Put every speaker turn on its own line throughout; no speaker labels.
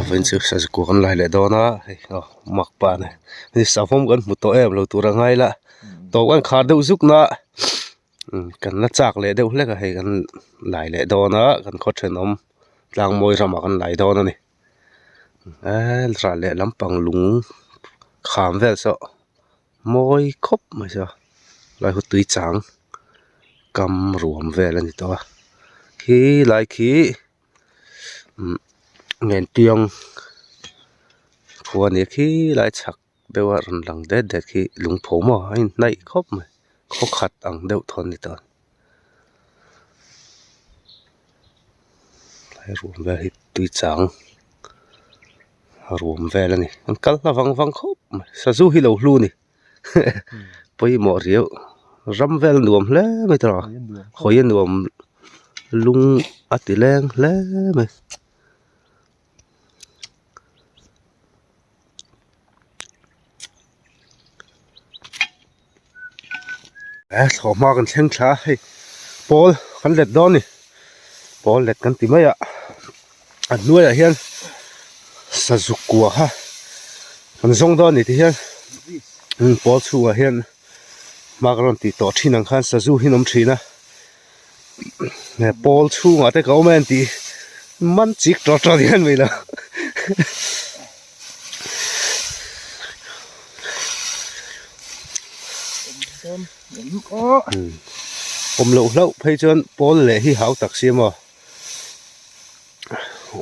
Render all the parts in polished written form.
Vawiin chu sazu kua kan lai leh dawn a hei aw makpa nen hei savawm kan hmu tawh em lo tur a ngai la tawp kan khar deuh zuk na kan la chak leh deuh hlek a hei kan lai leh dawn a kan khaw thenawm tlang mawi ramah kan lai dawn a ni eee ral leh lampang lung kham vel saw mawi khawp mai saw lai hu tui chang kam ruam vel a ni tawh a khi lai khi Ngentiang khua a ni a khi lai chhak deuh a rawn lang det det khi lungpho maw a inhnaih khawp mai khaw khat ang deuh thaw a ni tawh a ruam vel hi tui chang ruam vel a ni an kal hla vang vang khawp mai sazu hi lo hlu a ni. pawimawh riau ram vel nuam hle mai tawh a hawi a nuam lung a ti leng hle mai. E thlawhhma kan thleng thla a hei pawl kan let dawn a ni pawl let kan ti mai a a hnuaiah hian sazu kua kha kan zawng dawn a ni tih hian pawl chhungah hian hma ka rawn tih tawh thin ang khan sazu hi an awm thin a pawl chhungah te ka awm em tih man chik tawt tawt hian mai lo. Awm loh hlauh phei chuan pawl leh hi hau tak si maw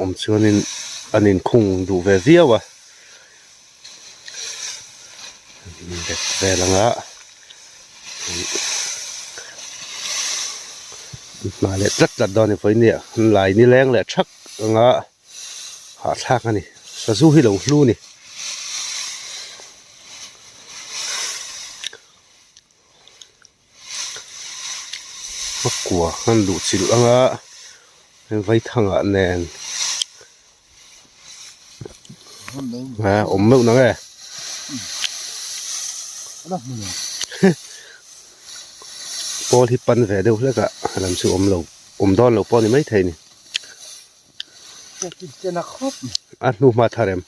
awm chuanin an inkhung duh ve viau a bet vel anga hnah leh tlat tlat dawn a ni vawinia lai nileng leh thak anga. Hahthlak a ni sazu hi lo hlu a ni. A kua an luh chilh ang a vaithangah nen a awm meuh nang e pawl hi pan ve deuh hlek a lam chu awm lo awm dawn lo pawh a ni maithei a ni. A hnu hma thar em?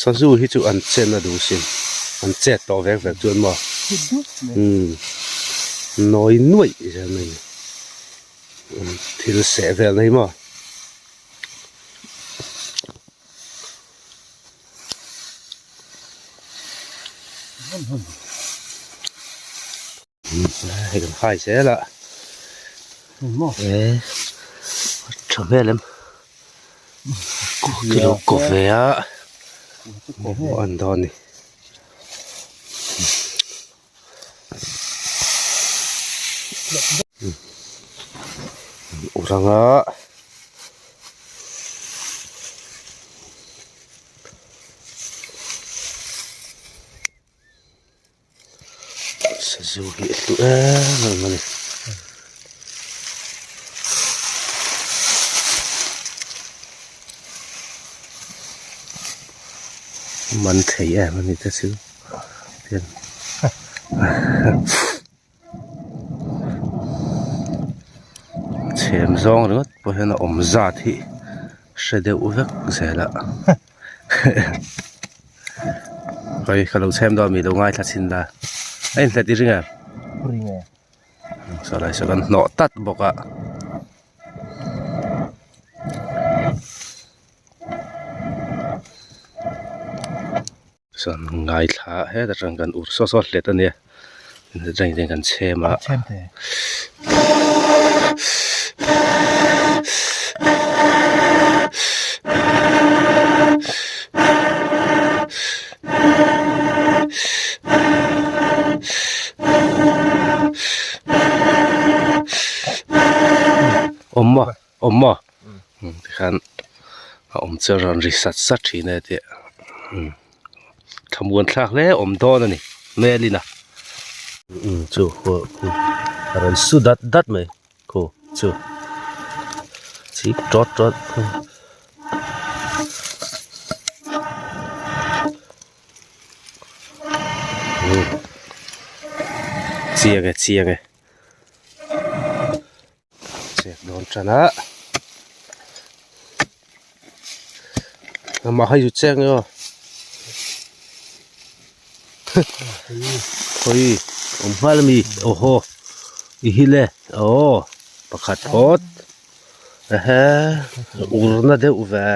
Sazu hi chu an chen a duh sin. An chet tawh vek vek chuan maw? Umm nawi nuaih zel mai ni. Thil seh vel na hi maw? Hei kan hai zel a e tha hmel em kilo kaw ve a an dawn a ni uranga. Sazu hi a hlu em em a ni. Man thei em a ni te chu hian chhem zawng ringawt pawh hian a awm zat hi hre deuh vek zel a. Hei ka lo chhem dawn mi lo ngaithla chhin la a inhlet i ring em?
Ring e.
Saw lai saw kan hnawh tat bawk a. Chuan ngaithla heta tang kan ur sawt sawt hlet a nia heta tang kan chhem a.
Chhem te.
Awm maw awm maw tikhan a awm chu a rawn ri sat sat thin e tih thlamuan thlak hle awm dawn a ni hmelin a chu a rawn su dat dat mai khu chu chik tawt tawt. Chiang e chiang e chek dawn tan a. Amah kha i chek nge aw. Khawi awm nghal ami aw haw i hi le aw pakhat phawt ehe urna deuh ve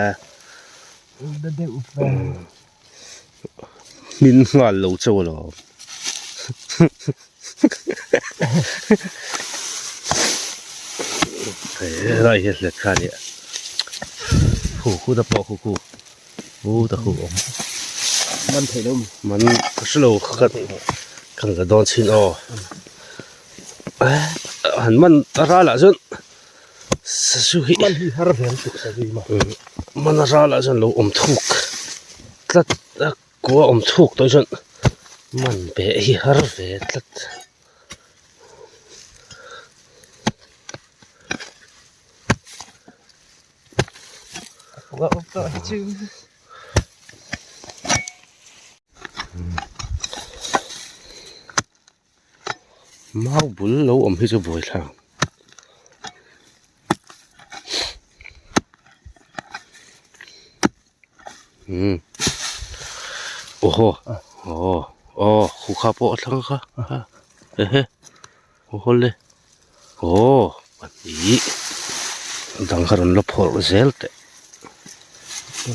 hmin nghal lo chauh alawm helai hi hlet kha nia khu khu ta pawh khu khu u ta khu awm
man theih lo
man ka hrelo ka kan la dawn chin aw han man a ralah chuan sazu hi
man hi har vel tuk sazu hi maw
man a ralah chuan lo awm thuk tlat a kua awm thuk tawh chuan man beh hi har ve tlat. Mau bul lo awm hi chu buaithlak umm aw haw aw aw khu kha pawh a thlang kha ehe aw haw le aw pahnih dang kha rawn la phawrh zel teh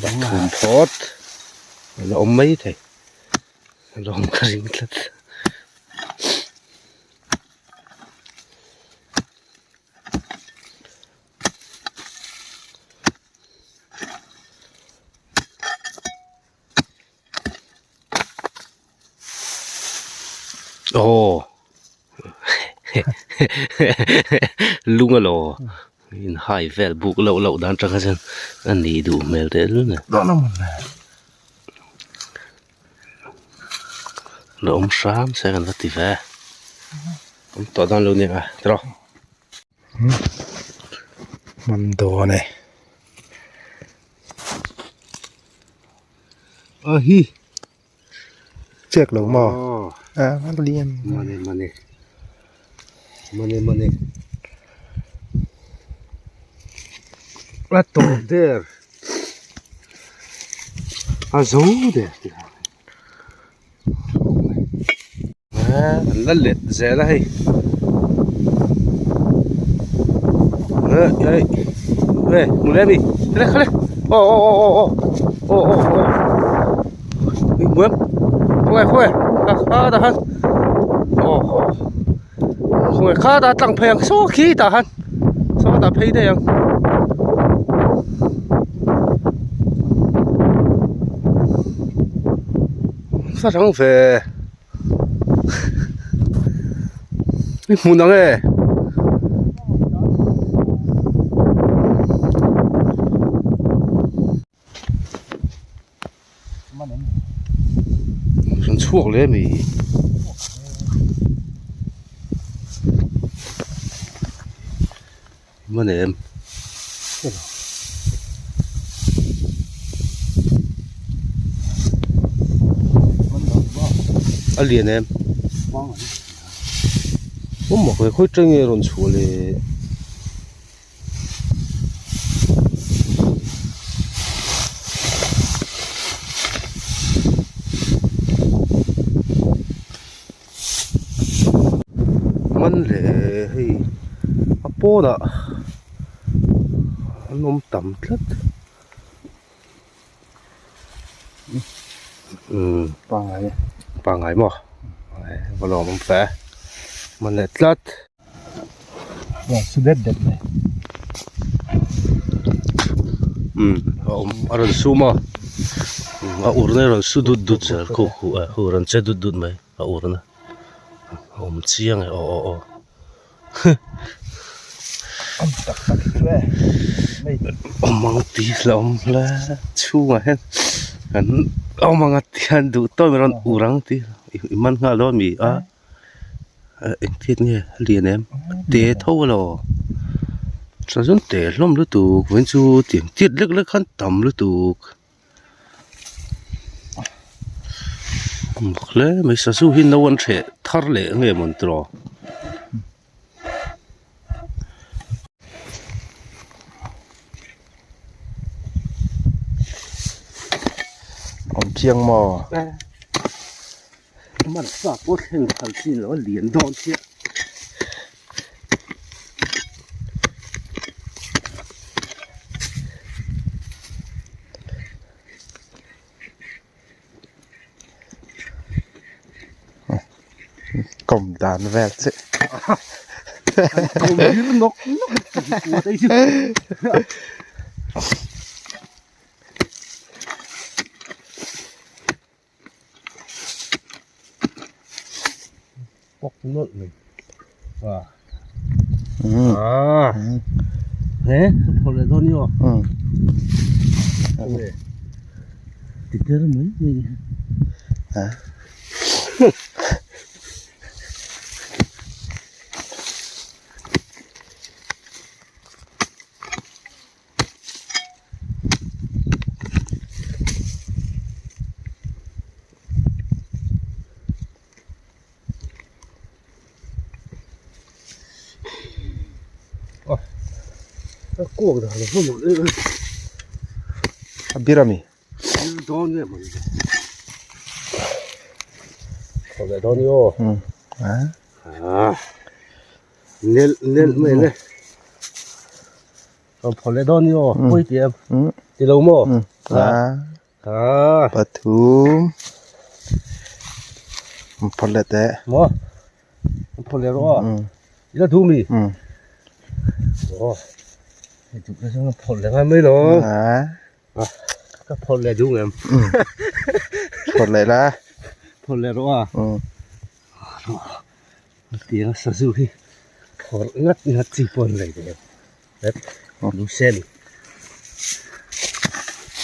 pathum phawt a la awm mai thei. Lawm ka ring tlat. Aw lung alo in hai vel buk loh loh dan tang kha chuan a ni duh hmel teh lul mai. La awm hram se kan va ti ve awm tawh dawn lo nia tiraw.
Hman dawn e.
A hi.
Chek lo maw? A lian.
Mane mane. Mane mane. A tawp der. A zo der tih kha. An la let zel a hei. Hei hmu leh a mi khale khale aw aw aw aw aw aw aw hmu em khawnge khawnge kha kha tah khan aw khawnge kha tah tlang phei ang saw khi tah khan saw tah phei daih ang. Sa rang ve i hmun ang e rawn chhuak leh ami man em. A lian em awm mak ve khawi tang nge rawn chhuah le man leh hei a pawnah an awm tam tlat umm
pangai
pangai maw va lawm awm fe man leh tlat.
Su det det mai
umm a awm a rawn sum a a urna a rawn su dut dut zel khu khu a khu rawn che dut dut mai a urna a awm chiang e aw aw aw awm ang tih hlauh awm hle chhungah hian kan awm ang a ti hian duh tawp in rawn ur ang tih i man nghal dawn mi a. Engtiat nge a lian em a te tho alo chuan chuan te hlawm lutuk vawiin chu tiang tiat lek lek khan tam lutuk mak hle mai sazu hi no an hreh thar leh nge mawn tiraw.
Awm chiang maw?
Man sa pawh thleng phal chin lo a lian dawn chiah.
Kawm dan vel che.
Kawm hir nawk nawk kuat ei chu. Pawk nawlh mai. Ah. Ah. He, phawrh leh dawn ni aw. Ti ter mai mai.
Ha. A bir a mi?
Nel nel mai le. Rawn phawrh leh dawn ni aw pawi tih em ti lo maw
a pathum rawn phawrh leh teh
maw rawn phawrh leh rawh aw i la duh mi aw hei duh na chuan phawrh leh ngai mai lo ka phawrh leh duh em
phawrh leh la
phawrh leh rawh a Tiang sazu hi phawrh ngat ngat chi pawh an nei ve het lu sen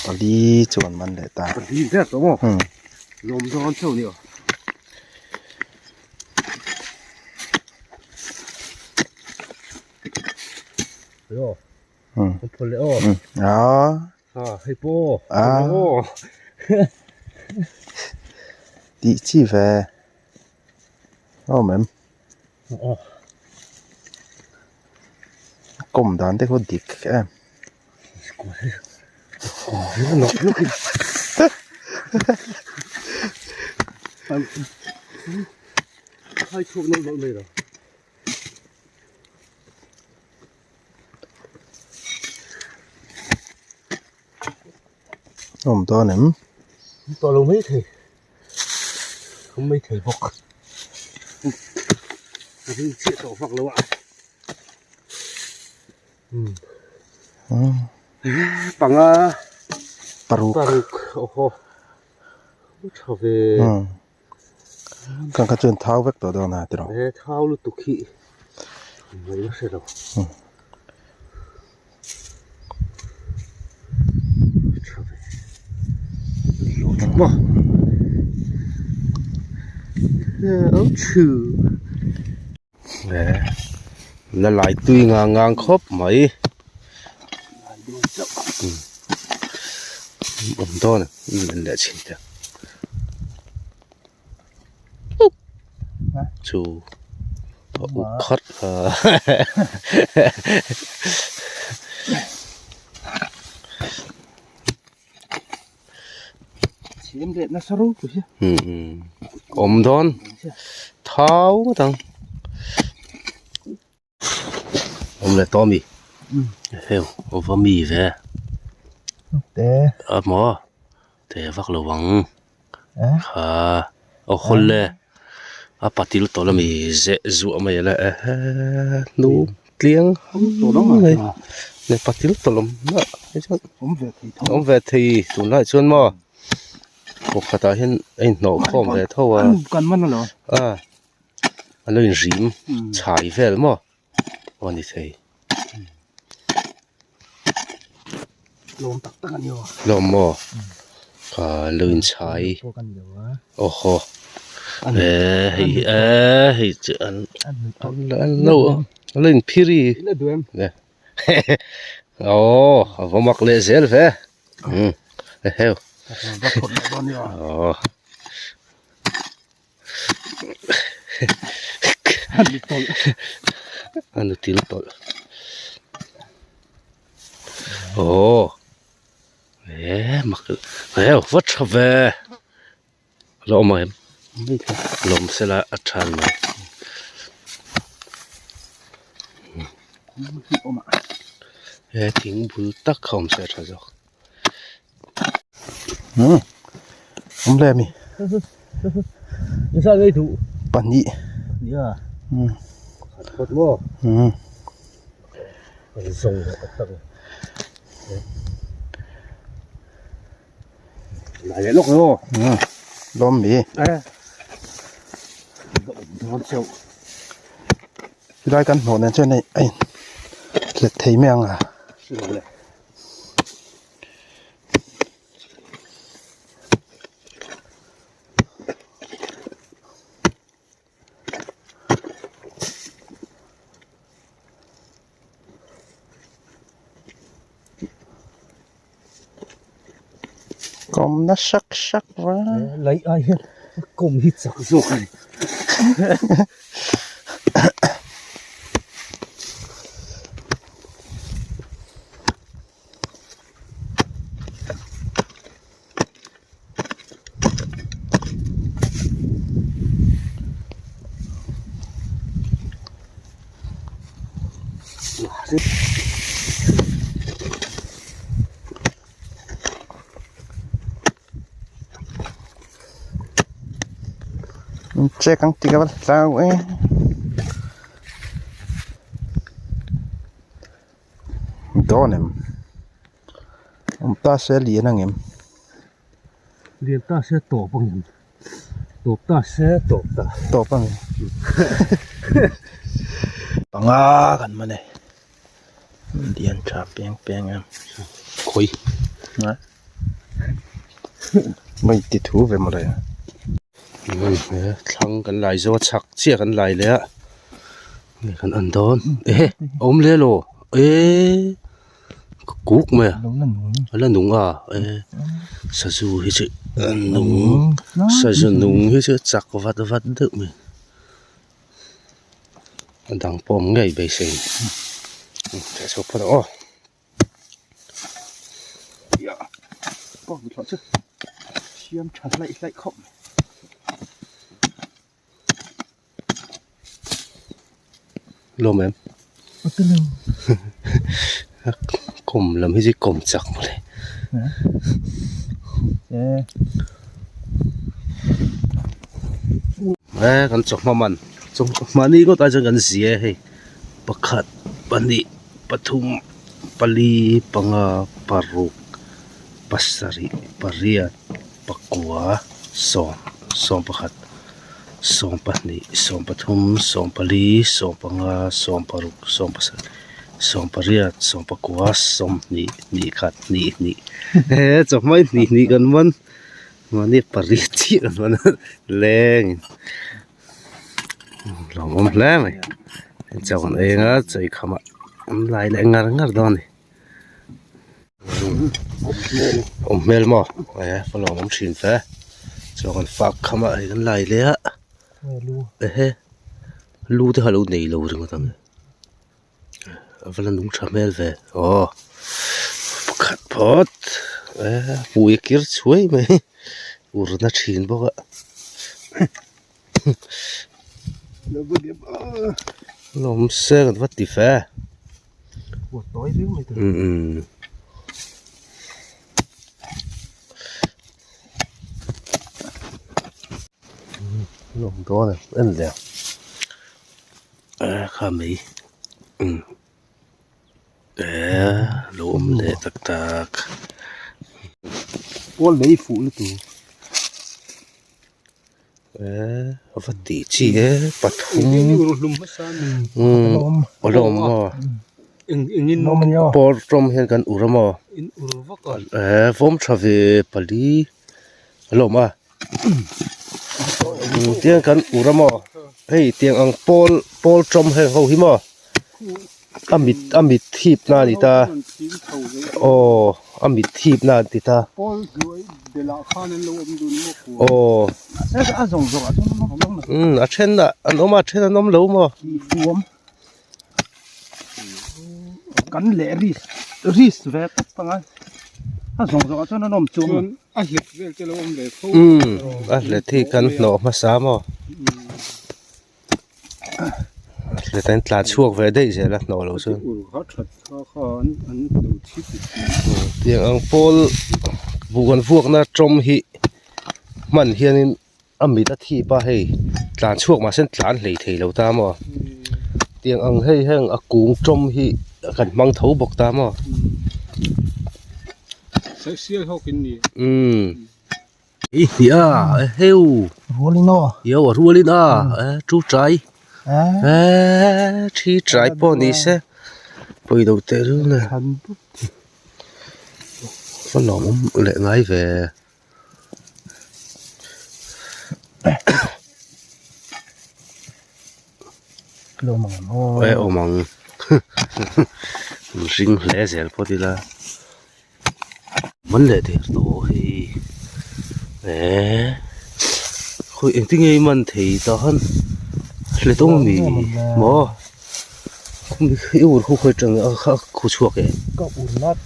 pali chuan man leh ta
pali ber tawh maw lawm dawn chauh ni aw aw an phawrh leh aw a hei pawh aw
tih chi ve. Awm em? Kawm dan te khaw dik em? Awm dawn em?
Awm mai thei bawk a ring chiah tawh vak lo a panga
paruk
paruk aw haw tha ve
kan kha chuan thau vek tawh dawn a tiraw
he thau lutuk hi mai la hre lo tha ve maw la lai tui ngang ngang khawp mai awm dawn a en leh chhin teh chu a uk khat a awm dawn thau ngawt ang. Awm leh tawh ami heu a va mi ve a maw te vak lo ang kha aw hawl le a patil tawlh ami zeh zuah mai ala ehe hnu tliang mai le patil tawlh awm awm ve thei tunlai chuan maw kawkhatah hian a inhnawh khawm ve tho a a. A lo inhrim chhai vel maw aw ni thei
lawm tak tak a ni aw
lawm maw ah lo inchhai aw haw eh hei eh hei chu an an lo an lo inphiri aw a va mak leh zel ve eheu aw. A nu til tawlh aw E mak e va tha ve la awm ang em la awm sela a tha ni mai he thing bul tak kha awm se a tha zawk.
Awm hle ami pahnih lawm mi helai kan hnawh nen chuan hei a in hlet thei mai ang a. Kawmna sak sak va.
Lai ai hian kawm hi chak zawk a ni.
Check ang ti ka va hlau e. Dawn em awm ta se lian ang em.
Lian ta se tawp ang em tawp ta se tawp ta.
Tawp ang em. Panga kan man e lian tha peng peng em.
Khawi.
Mai ti thu ve mawle.
Thlang kan lai zo a chhak chiah kan lai leh a. Nge kan an dawn ehe a awm le law eee ka kuk mai a a la nung a e sazu hi chu a nung sazu nung hi chu a chak vat vat deuh mai a dang pawh awm ngei beisei a ni teh chhuak phawt ang aw. Lawm em kawm lam hi chu kawm chak mawle e kan chawhma man chawhma ni ngawt ai chuan kan zia e hei pakhat pahnih pathum pali panga paruk pasarih pariat pakua sawm sawmpakhat sawmpahnih sawmpathum sawmpali sawmpanga sawmparuk sawmpasarih sawmpariat sawmpakua sawmhnih hnih khat hnih hnih he chawhmai hnih hnih kan man mahni pariat chiah kan man a leng in lawmawm hle mai chaw kan ei anga chaw eikham ah an lai leh ngar ngar dawn a ni. Awm hmel maw e ka lawm awm thin fe chuan kan fak kham a hei kan lai leh a ehe lu te kha lo nei lo ringawt ang a va la nung tha hmel ve aw pakhat phawt e hmui a kir chhuai mai ur na thin bawk a lawm se kan va ti fe. Lawm dawn em en leh ang kha mai eh lo awm leh tak tak.
Pawl lei fuh lutuk.
Eh a va tih chi e pathum umm a la awm maw pawl tawm hian kan ur a maw eh vawm tha ve pali a la awm a tiang kan ur a maw hei tiang ang pawl pawl tawm heng ho hi maw. A mit a mit thip na a ni ta aw a mit thip na an ti ta aw umm a then ah an awm a a then an awm lo maw.
A zawng zawng ah chuan an awm chuang.
Chuan a hlet vel te lo awm ve fo.
Umm a hlet hi kan hnawh hmasa maw? A hlet an tlan chhuak ve daih zel a hnawh loh chuan.
Ur kha that kha kha an an lo thi ti ti.
Tiang ang pawl buh kan vuakna tawm hi hman hianin a mit a thip a hei tlan chhuak mahse an tlan hlei thei lo ta maw tiang ang hei heng a kung tawm hi kan hmang tho bawk ta maw.
Saisial hawk in ni.
Umm i hnih a eheu
Rualin aw.
Io a rualin a e chu trai e thi trai pawh ni se pawi lo teh reng le va lawmawm leh ngai ve. E awm ang ring hle zel phawt ila man leh der tawh hei eh khawi engtin nge i man thei tah khan hlet awm ami maw i ur khu khawi atang a khu chhuak e.
Ka ur nat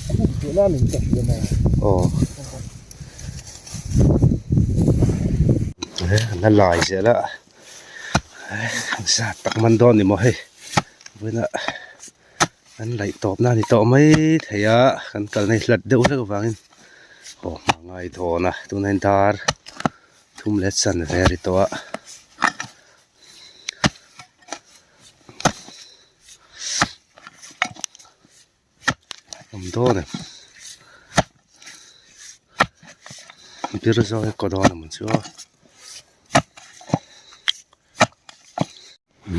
khum teh la min ka hria mai.
Aw eh an la lai zel a eh zat tak man dawn ni maw hei vawiinah an laih tawp na a ni tawh mai thei a kan kalna hi hlat deuh hlek avangin aw hma ngai dawn a tunah hian dar thum leh chanve a ri tawh a. Awm dawn em bir zawk hi kaw dawn em chu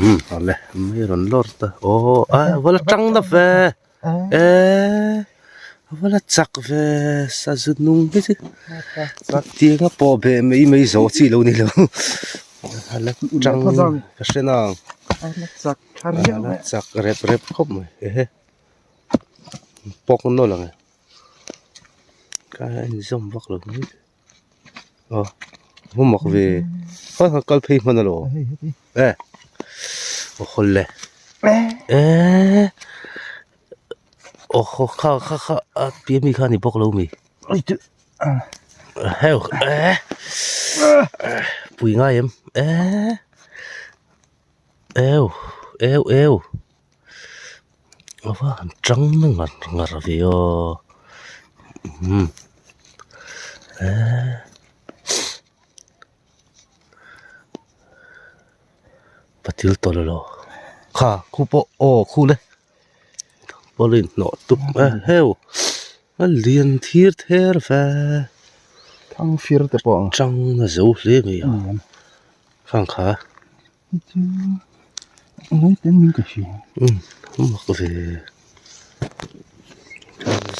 umm awle mai a rawn lawr ta aw a va la tang na ve eee a va la chak ve sazu nung hi chu tianga pawh beh mai mai zawh chi lo ni lo a la tang ka hre nang a la chak rep rep khawp mai ehe pawk nawlh ang e ka inzawm vak lo mai aw hmu mak ve khawi kha kal phei hman alo e aw hawl le eee aw haw kha kha kha a pi ami kha a ni bawk lo mi heu eh pui ngai em eh eu eu eu a va han tang na ngar ngar ve aw umm eh patil tawlh alo kha khu pawh aw khu le pawh a inhnawh tup a heu a lian thir ther ve
thang fir te pawh ang
tang na zo hle mai a khang kha umm mak ve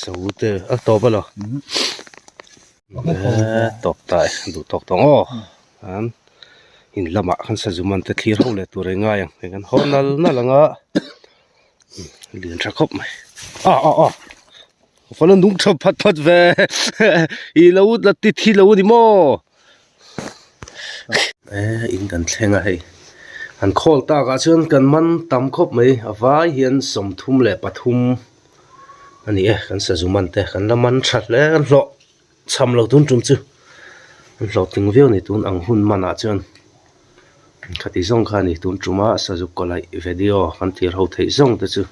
zo te a tawp a lo eee tawp ta e duh tawk tawh ang aw an in lamah khan sazu man te thlir ho leh tur a ingai ang hei kan haw nal nal ang a lian tha khawp mai ah ah ah fa la nung tha phat phat ve i lo la ti thi lo a ni maw eh in kan thleng a hei han khawl tak ah chuan kan man tam khawp mai a vai hian 33 a ni e kan sazu man te kan la man tha hle kan hlawh cham lo tun tum chu an hlawhtling viau a ni tun ang hun manah chuan khati zawng kha a ni tun tuma sazu kaw laih video kan tir ho theih zawng te chu.